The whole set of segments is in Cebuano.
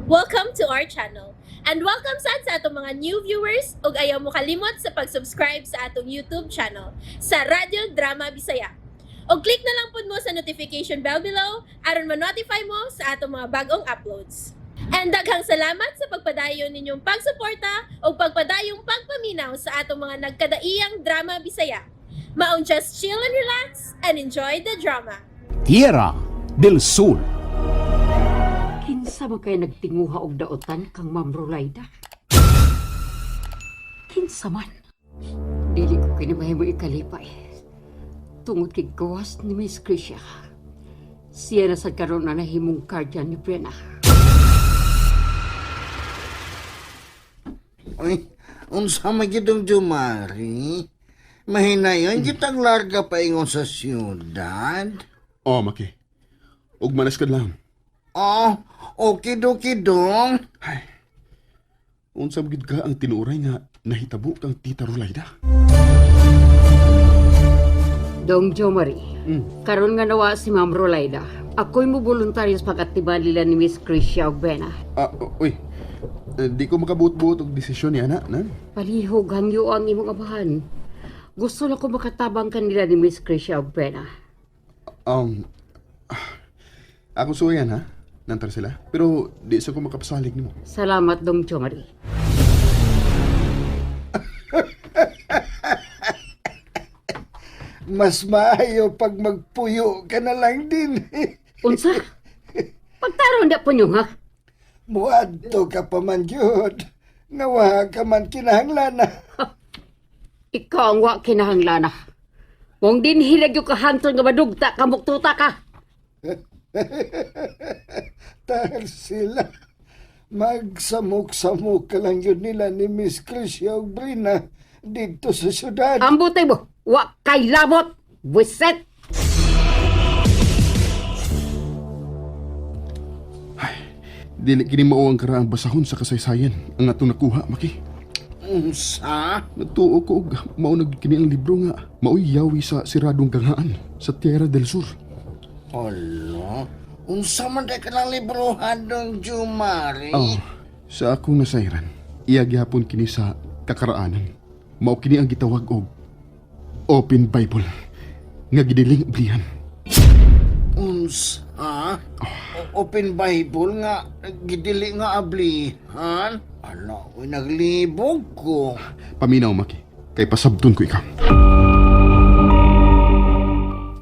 Welcome to our channel. And welcome sad sa atong mga new viewers ug ayaw mo kalimot sa pag-subscribe sa atong YouTube channel sa Radyo Drama Bisaya. Og click na lang pud mo sa notification bell below aron ma-notify mo sa atong mga bagong uploads. And daghang salamat sa pagpadayon ninyong pagsuporta ug pagpadayong pagpaminaw sa atong mga nagkadaiyang drama Bisaya. Maong just chill and relax and enjoy the drama. Tierra del Sur. Kinsa man kay nagtinguha og daotan kang Ma'am Rolaida? Kinsa man? Dili ko kini mahimo ikalipay. Tungod kay gawas ni Miss Krisha. Siya na sa karon na nahimong guardian ni Brenna. Uy, unsa man gyud ang Jumari? Mahinayon kitang larga paingon sa siyudad. Oh, Maki. Ug manas ka lang. Oh, okay doki dong. Unsa man gyud ka ang tinuoray nga nahitabo kang Tita Rolaida? Dong Jo Marie, karon nga nawa si Ma'am Rolaida. Ako'y mo voluntaryo sa pag-atiba nila ni Miss Krisha og Brenna. Ah, uy. Eh, di ko makabuot-buot og desisyon ni ana, nan. Palihog hangyo ang imong abahan. Gusto lang ko makatabang kanila ni Miss Krisha og Brenna. Um, ah, ako suwayan ha. Nantar sila. Pero di sa ko makapasalig nimo. Salamat, Dong Jo Marie. Mas maayo pag magpuyo ka na lang din. Unsa? Pagtaron na po nyo, ha? Muadto ka pa man gyud. Nga wa ka man kinahanglan na. Ikaw ang wa kinahanglana. Kung dinhilag yung kahantol nga madugta ka, muktuta ka. Dahil sila. Magsamok-samok ka lang yun nila ni Miss Crisha ug Brina dito sa syudad. Ang butay mo, wa kay labot. Buset! Dili kini mao ang karaang basahon sa kasaysayan ang atong nakuha, Maki. Unsa? Nagtuo ko og mao na gyud kini ang libro nga maoy yawi sa siradong ganghaan sa Tierra del Sur. Olo, unsa man day ka ng librohan dong Jumari? Oh, sa akong nasayran, iya gihapon kini sa kakaraanan. Mao kini ang gitawag og Open Bible nga gidiling ablihan. Unsa? Open Bible nga, gidili nga ablihan? Ala, uy, naglibog ko. Paminaw Maki, kay pasabton ko ikaw.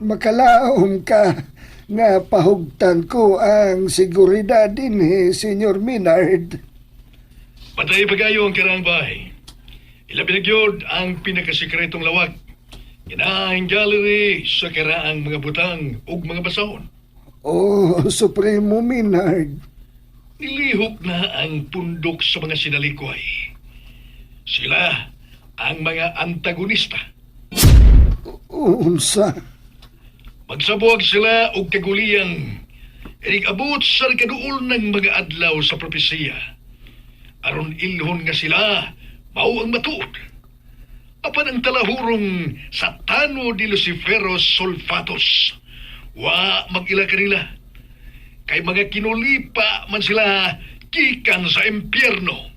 Makalaom ka nga pahugtan ko ang seguridad din eh, Senyor Minard. Patay pa kayo ang karaang bahay. Ilabi na gyud ang pinakasikretong lawag. Kinaang gallery sa karaang mga butang ug mga basahon. Oh, Supremo Minard. Nilihok na ang pundok sa mga sinalikway. Sila ang mga antagonista. Unsa? Magsabuag sila og kaguliyang inig-abot sa kaduol ng mga adlaw sa propesiya. Aron ilhon nga sila mao ang matuod. Apan ang talahurong Satano di Luciferos Solfatos. Wa mag-ila kanila. Kay mga kinulipa man sila gikan sa impyerno.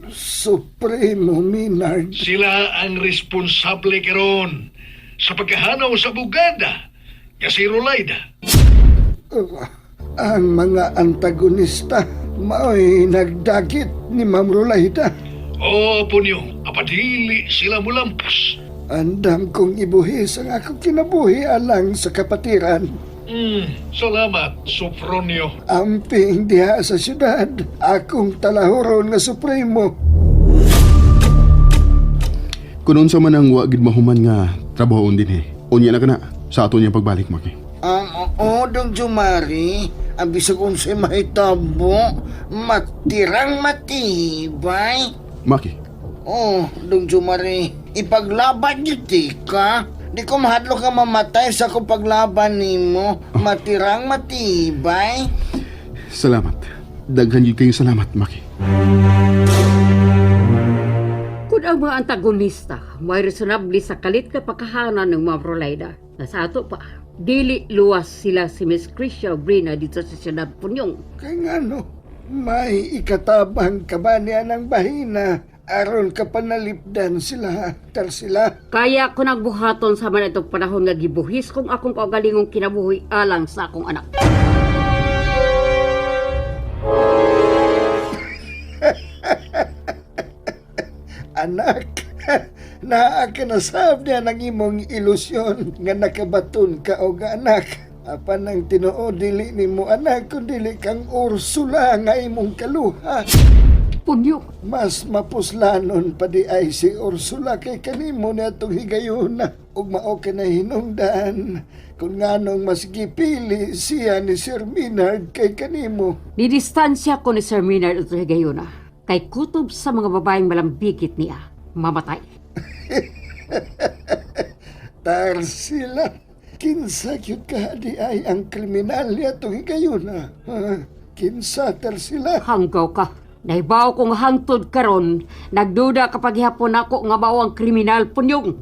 Supremo Minard. Sila ang responsable karon sa pagkahanaw sa bugada nga si Rolaida. Ang mga antagonista mao'y nagdagit ni Ma'am Rolaida. Oo, punyo. Apadili sila mulampos. Andam kong ibuhis ang akong kinabuhi alang sa kapatiran. Salamat, Sofronio. Amping diha sa syudad, akong talahuron nga Supremo. Kun unsa man ang wa gid mahuman nga trabahoon dinhi. Unya na kana sa ato niyang pagbalik Maki. Oo, dong Jumari, ang bisag unsay mahitabo, matirang matibay. Maki, Oh, dong Jumari, ipaglaban yun di ka. Di ko mahadlok ka mamatay sa akong paglaban nimo. Matirang matibay. salamat. Daghan gyud kayo salamat, Maki. Kung ang mga antagonista may resonable sa kalit na pagkahanan ng Ma'am Rolaida, nasa ato pa, dili luwas sila si Miss Krisha Brina dito sa siyudad Punyong. Kay ngano, May ikatabang ka ba niya ng bahina aron ka panalipdan sila, Tarsila? Kaya ko nagbuhaton sa man itong panahon nga gibuhis kong akong kaugalingong kinabuhi alang sa akong anak. Anak, naa ka na sab niya ng imong ilusyon nga nakabaton ka og anak. Apan ang tinuod dili nimo anak kun dili kang Ursula nga imong kaluha. Punyok, Mas mapuslanon pa di ay si Ursula kay kanimo na itong higayuna ug mao ka na hinungdan kung nganong mas gipili siya ni Sir Minard kay kanimo. Nidistansya ko ni Sir Maynard at Higayona. Kay kutob sa mga babaeng malambigit niya, mamatay. Tarsila, kinsa gyud ka di ay ang kriminal niya itong higayuna. Ha? Kinsa, Tarsila? Hanggaw ka. Nahibaw kong hangtod karon, nagduda kapag hapon ako nga mao ang kriminal, Punyong.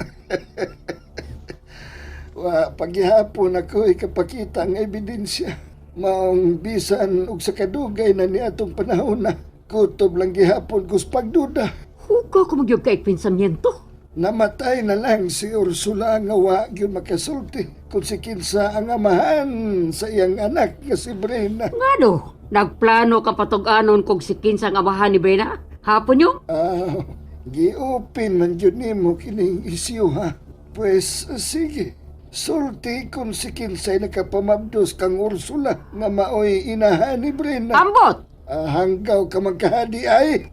Wa, paghihapon ako ikapakita ang ebidensya. Maong bisan og sa kadugay na ni atong panahon na kutob lang gihapon kus pagduda. Hugaw ko magyug kay pensamiento. Namatay na lang si Ursula nga wa gyud makasulti kung si kinsa ang amahan sa iyang anak nga si Brena. Ngano? Nagplano ka patug-anon kog si kinsang amahan ni Brena? Ha, Punyong? Ah, giupin man gyud nimo kining isyu ha. Pues sige, sulti kung si kinsay nakapamabdos kang Ursula nga maoy inahan ni Brena. Ambot! Ah, hanggaw ka magkahadi ay.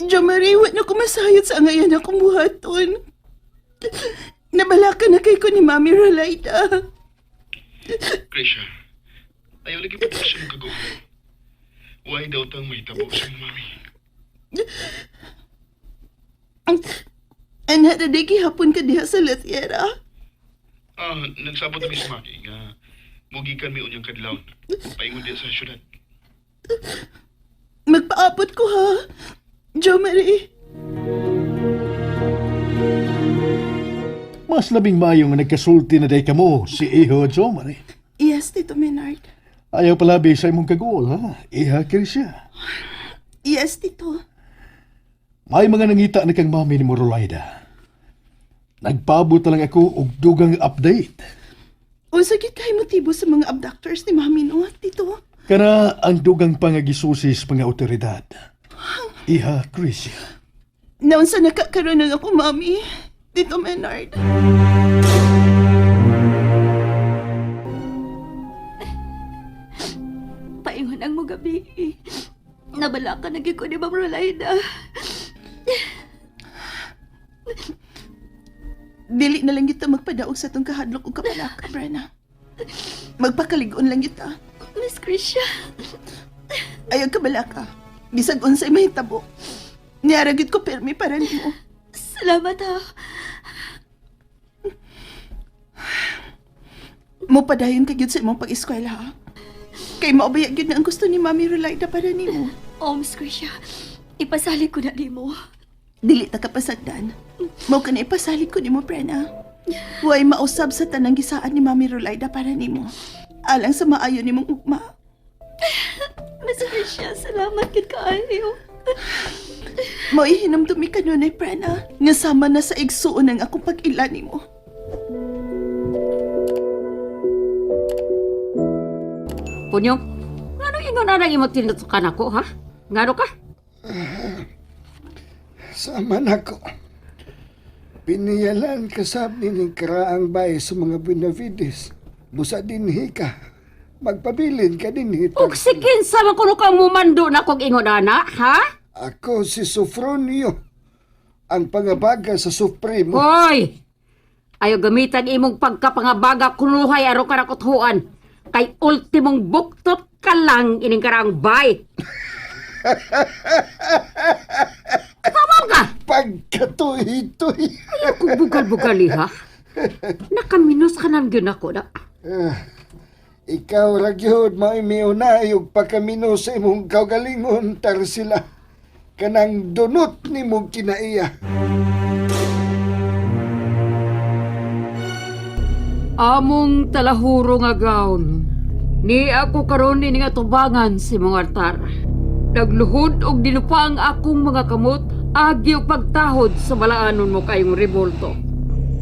Jo Marie, wa na ko masayod sa angayan akong buhaton. Nabalaka na kay ko ni Mami Rolaida. Krisha, ayaw lagi pa sa mong kaguho. Why daw tang may tabo sa mong mami? Anha na di gihapon ka diha sa La Tierra. Ah, nagsabot na mi sa mami nga mugikan mi unyang kadlawon. Paingon diya sa syudad. Magpaabot ko ha. Jo Marie. Mas labing mayo nga nagkasulti na day kamo si Iho Jomari. Yes, Tito Menard. Ayaw palabi sa imong kaguol, ha? Iha Krisya. Yes, Tito. May mga nangita na kang mami ni Morolaida. Nagpaabot na lang ako og dugang update. Unsa gyud kay motibo sa mga abductors ni Mami no, Tito? Kana ang dugang pangagisusis mga otoridad. Iha Krisya. Naunsa nakakaroon ng ako, Mami. Tito Menard. Paingon ang mo gabi. Nabala ka na gyud ko ni Ma'am Rolaida. Dili na lang kita magpadaog sa tong kahadlok ug kapalaka, Brenna. Magpakalig-on lang kita. Miss Krisha, Ayaw kabalaka. Bisag unsay mahitabo. Niara gyud ko permi para nimo. salamat ha. Mopadayon ka gyud sa imong pag-eskwela ha. Kay maubaya gyud na ang gusto ni Mami Rolaida para nimo. Oh, Miss Krisha, ipasalig ko na nimo. Dili ta kapasagdan. Mao ka na ipasalig ko nimo, Prena. Huwag mausab sa tanang gisaan ni Mami Rolaida para nimo. Alang sa maayo nimong ugma. Miss Krisha, salamat gid kaayo. Mao'y hinumdumi ka nun, Prena. Nga sama na sa igsuon ang akong pag-ila nimo. Punyong, ngano ingon na imong tinutukan ako, ha? Ngano ka? Sama nako. Piniyalan kasab ni karaang bay sa mga Benavides. Busa dinhi ka. Magpabilin ka dinhi. Ug si kinsa man kuno kang mumando na kog ingon ana, ha? Ako si Sofronio, ang pangabaga sa Supremo. Hoy! Ayaw gamitan imong pagkapangabaga kunuhay aron ka nakuthuan. Kay ultimong buktot ka lang ining karaang bay. Tama ka! Pagkatuhi-tuhi. Ayaw kong bugal-bugali ha. Nakaminos ka nang gyud ako na. Ah, ikaw ra gyud mao'y miunay ug pagkamino sa imong kaugalingon Tarsila. Kanang dunot nimong kinaiya. Among talahuro nga gown. Ni ako karon ni nga tubangan si mga altar. Nagluhod og dinupa ang akong mga kamot agi og pagtahod sa balaanon mo kayong revolto.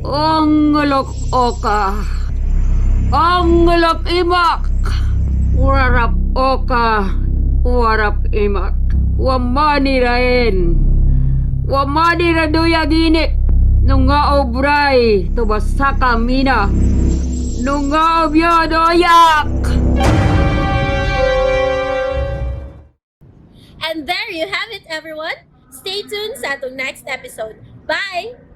Ang alok oka. Ang alok imak. Warap oka. Warap imak. Wamani raen. Wamani raduya gini. Nunga obray tubasaka mina. Nunga obyodoyak. And there you have it, everyone. Stay tuned sa atong next episode. Bye!